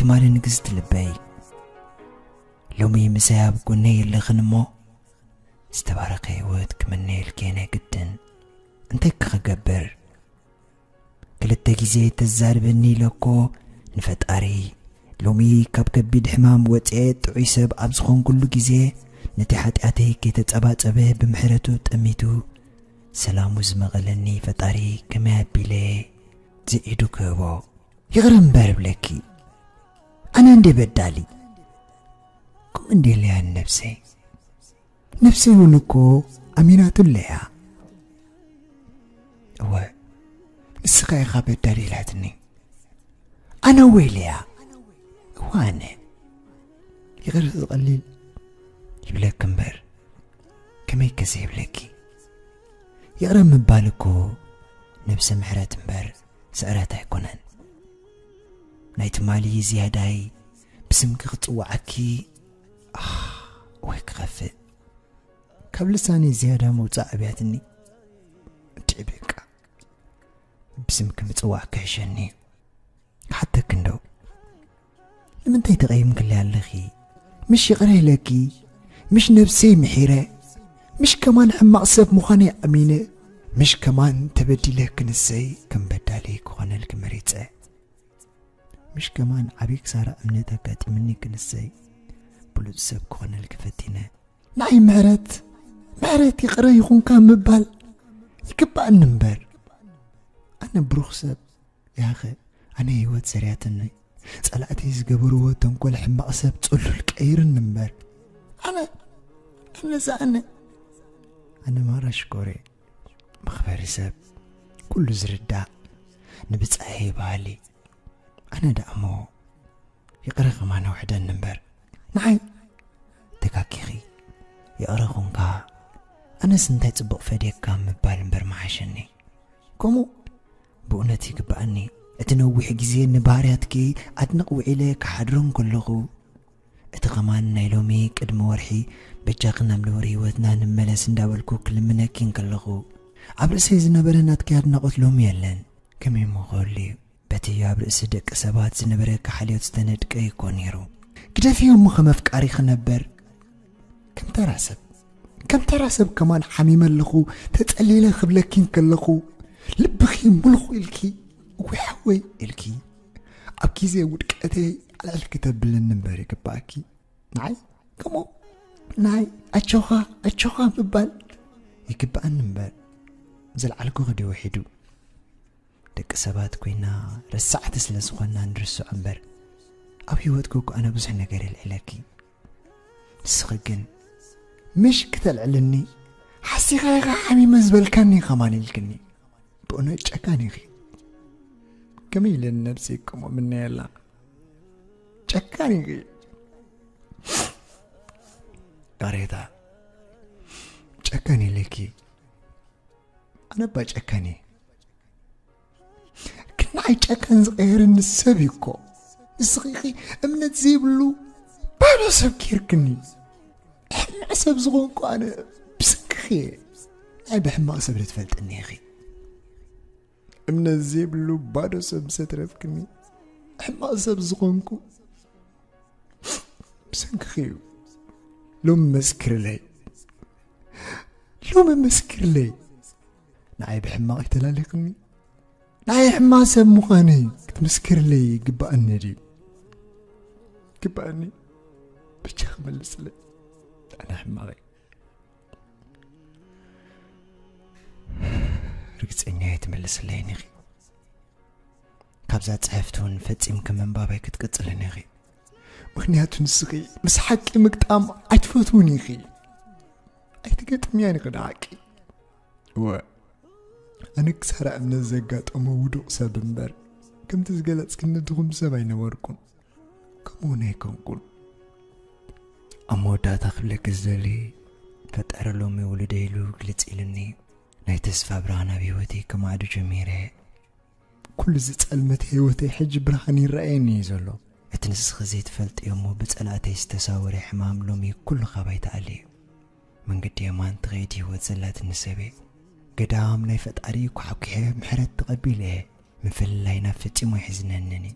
ትማሊ ንግስቲ ልበይ፣ ሎሚ ምሳይ ኣብ ጎነይ የለኽን እሞ ዝተባረኸ ህይወት ክምነየልኪ ናይ ግድን። እንታይ ክገብር? ክልተ ግዜ ተዛርበኒ ኢለኮ ንፈጣሪ። ሎሚ ካብ ከቢድ ሕማም ወፅኤ ጥዑይ ሰብ ኣብ ዝኾንኩሉ ግዜ ነቲ ሓጢኣተይ ከይተጸባጸበ ብምሕረቱ ጠሚቱ ሰላሙ ዝመቐለኒ ፈጣሪ ከመይ ኣቢለ ዝኢዱ ክህቦ? ይቕረ እምበር እብለኪ፣ ኣነ እንዴ በዳሊ? ከምኡ እንዴ ኢለያ ንነብሰይ? ነብሰይ እውን እኮ ኣሚናቱ ኣለያ። እወ፣ ንስኻ ኢኻ በዳሊ ኢላትኒ። ኣነ እወ ኢለያ። እወ ኣነ። ይቕረ ዝቐሊል ይብለኪ እምበር፣ ከመይ ከዘይብለኪ? ይቕረ ምባል እኮ ነብሰ ምሕረት እምበር ስዕረት ኣይኮነን። ናይ ትማሊ ዝያዳይ ብስምኪ ክጽውዓኪ፣ ኣህ፣ ወይ ክኸፍእ። ካብ ልሳነይ ዝያዳ ምውጻእ ኣብያትኒ። እንድዒ በቃ፣ ብስምኪ ምጽዋዕ ክሕሸኒ እዩ። ክሓተኪ እንዶ፣ ንምንታይ ተቐይምክለይ ኣለኺ? ምሽ ይቕረ ኢለኪ፣ ምሽ ነብሰይ ምሒረ፣ ምሽ ከማን ሕማቕ ሰብ ምዃነይ ኣሚነ፣ ምሽ ከማን ተበዲለ ክንሰይ ከም በዳሊ ክኾነልኪ መሪጸ። ምሽ ከማን ዓብዪ ክሳራ እምነት ኣጋጢምኒ ክንሰይ ብሉጽ ሰብ ክኾነልኪ ፈቲነ። ንዓይ ምሕረት፣ ምሕረት ይቕረ ይኹንካ ምባል ይግባኣኒ እምበር፣ ኣነ ብሩኽ ሰብ ያኸ፣ ኣነ ህይወት ዘርያትኒ፣ ጸላእተይ ዝገበርዎ ተንኮል ሕማቕ ሰብ ጽሉል ቀይርኒ እምበር፣ ኣነ፣ ኣነ ዝኣነ፣ ኣነ ማራ ሽኮሬ፣ መኽበሪ ሰብ፣ ኩሉ ዝርዳእ፣ ንብጻሄ በሃሊ፣ ኣነ ደኣ እሞ ይቕረ ከማን ኣውሕደኒ እምበር፣ ንዓይ ተካኪኺ፣ ይቕረ ኹንካ፣ ኣነስ እንታይ ጽቡቕ ፈድየካ ምባል እምበር ምሓሸኒ። ከምኡ ብእውነት ይግብኣኒ። እቲ ነዊሕ ግዜ ንባህርያትኪ ኣድንቕ ውዒለ ክሓድሮ እንከለኹ፣ እቲ ኸማን ናይ ሎሚ ቅድሚ ወርሒ በጃኺ ናብ ንቡር ህይወትና ንመለስ እንዳበልኩ ክልምነኪ እንከለኹ፣ ኣብ ርእሰይ ዝነበረ ናትኪ ኣድናቖት ሎሚ የለን። ከመይ እሞ ክህሉ እዩ? በቲ ኣብ ርእሲ ደቂ ሰባት ዝነበረኪ ሓልዮት ዝተነድቀ እኮ ነይሩ። ግደፍዮ እሞ ከም ኣፍቃሪ ክነበር። ከም ተራ ሰብ፣ ከም ተራ ሰብ ከማን ሓሚመ ኣለኹ፣ ተጸሊለ ክብለኪ እንከለኹ፣ ልብኺ ሙልኹ ኢልኪ፣ እወይ ሓወይ ኢልኪ፣ ኣብ ግዜ ውድቀተይ ኣልዕል ክተብልኒ እምበር ይግባኣኪ። ንዓይ ከምኡ ናይ ኣጆኻ፣ ኣጆኻ ምባል ይግባኣኒ እምበር፣ ዘልዓልኩኺ ድዩ ውሒዱ? ደቂ ሰባት ኮይና ረሳዕቲ ስለ ዝኾንና ንርስዖ እምበር፣ ኣብ ህይወትኪ እኮ ኣነ ብዙሕ ነገር የልዕለኪ። ንስኺ ግን ምሽ ክተልዕልኒ፣ ሓሲኻ ኢኻ ሓሚመ ዝበልካኒ ከማን ኢልክኒ። ብእውነት ጨካን ኢኺ። ከመይ ኢለ ንነብሰይ ከምኡ ምነየላ? ጨካን ኢኺ። ቃሬታ፣ ጨካን ኢለኪ። ኣነ እባ ጨካን እየ። ግን ንዓይ ጨካን ዝቐየረኒ ሰብ እዩ እኮ። ንስኺ ኢኺ እምነት ዘይብሉ ባዶ ሰብ ጌርክኒ። ሕማቕ ሰብ ዝኾንኩ ኣነ ብሰንክኺ እየ። ንዓይ ብሕማቕ ሰብ ዶ ትፈልጥኒ ኢኺ? እምነት ዘይብሉ ባዶ ሰብ ምስ ኣትረፍክኒ፣ ሕማቕ ሰብ ዝኾንኩ ብሰንክኺ እዩ። ሎሚ መስክርለይ፣ ሎሚ መስክርለይ። ንዓይ ብሕማቕ ኣይተላሊኽኒ። ንዓይ ሕማቕ ሰብ ምዃነይ ክትምስክርለይ ይግባኣኒ ድዩ? ይግባኣኒ? ብቻ ክመልስለይ። ኣነ ሕማቐይ። ርግጸኛ እየ ትመልስለይን ኢኺ። ካብዛ ጽሕፍቲ እውን ፈጺምኪ ምንባብ ኣይክትቅጽልን ኢኺ። ምኽንያቱ ንስኺ ምስ ሓቂ ምግጣም ኣይትፈትውን ኢኺ። ኣይትገጥምያን ኢኺ ንሓቂ። እወ፣ ኣነ ክሳራ እምነት ዘጋጠሞ ውዱቕ ሰብ እምበር፣ ከምቲ ዝገለጽክኒ ድኹም ሰብ ኣይነበርኩን። ከምኡ እውን ኣይኮንኩን። ኣብ መወዳእታ ክብለኪ ዝደሊ፣ ፈጣሪ ሎሚ ውሉደይ ኢሉ ግልጽ ኢሉኒ፣ ናይ ተስፋ ብርሃን ኣብ ህይወተይ ከማዕዱ ጀሚረ። ኩሉ ዝጸልመተ ህይወተይ ሕጂ ብርሃን ይረኣየኒ እዩ ዘሎ። እቲ ንስኺ ዘይትፈልጥዮ እሞ ብጸላእተይ ዝተሳወረ ሕማም ሎሚ ኩሉ ካባይ ተኣልዩ። መንገዲ የማን ትኸይድ ህይወት ዘላትኒ ሰብ እየ። ገዳም ናይ ፈጣሪ ኳሕኲሐ ምሕረት ተቐቢለ እየ። ምፍልላይና ፈጺሙ ኣይሕዝነንን እዩ።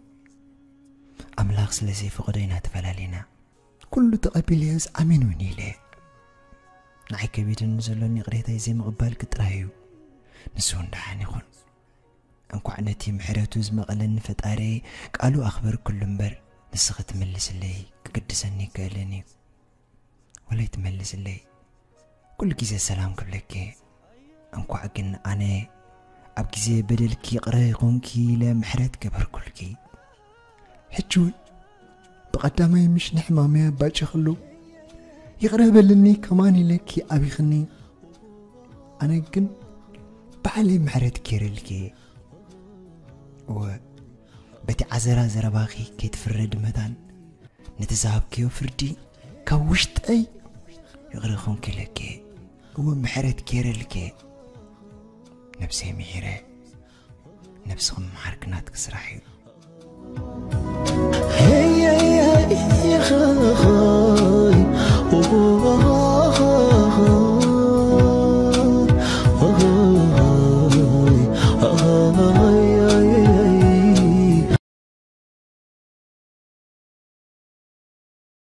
ኣምላኽ ስለ ዘይፈቐዶ ኢና ተፈላለና። ኩሉ ተቐቢለዮስ ኣሜን እውን ኢለ። ንዓይ ከቢድኒ ዘሎ ይቕሬታይ ዘይምቕባልኪ ጥራይ እዩ። ንሱ እውን ደሓን ይኹን። እንኳዕ ነቲ ምሕረቱ ዝመቐለኒ ፈጣሪየይ ቃሉ ኣኽበርኩሉ እምበር፣ ንስኺ ትመልስለይ ክግድሰኒ ይክእልን እዩ። ወላይ ትመልስለይ፣ ኩሉ ግዜ ሰላም ክብለኪ። እንኳዕ ግን ኣነ ኣብ ግዜ በደልኪ ይቕረ ይኹንኪ ኢለ ምሕረት ገበርኩልኪ። ሕጂ እውን ብቐዳማይ ምሽ ንሕማመይ ኣባጭኽሉ፣ ይቕረ በልኒ ከማን ኢለኪ ኣቢኽኒ። ኣነ ግን ባዕለይ ምሕረት ገይረልኪ። እወ፣ በቲ ዓዘራ ዘረባኺ ከይትፍረድ መታን፣ ነቲ ዝሃብክዮ ፍርዲ ካብ ውሽጠይ ይቕረ ኹንኪ ኢለኪ። እወ፣ ምሕረት ገይረልኪ። ነብሰይ ምሒረ፣ ነብስኺ ምምሓርኪ ናትኪ ስራሕ እዩ።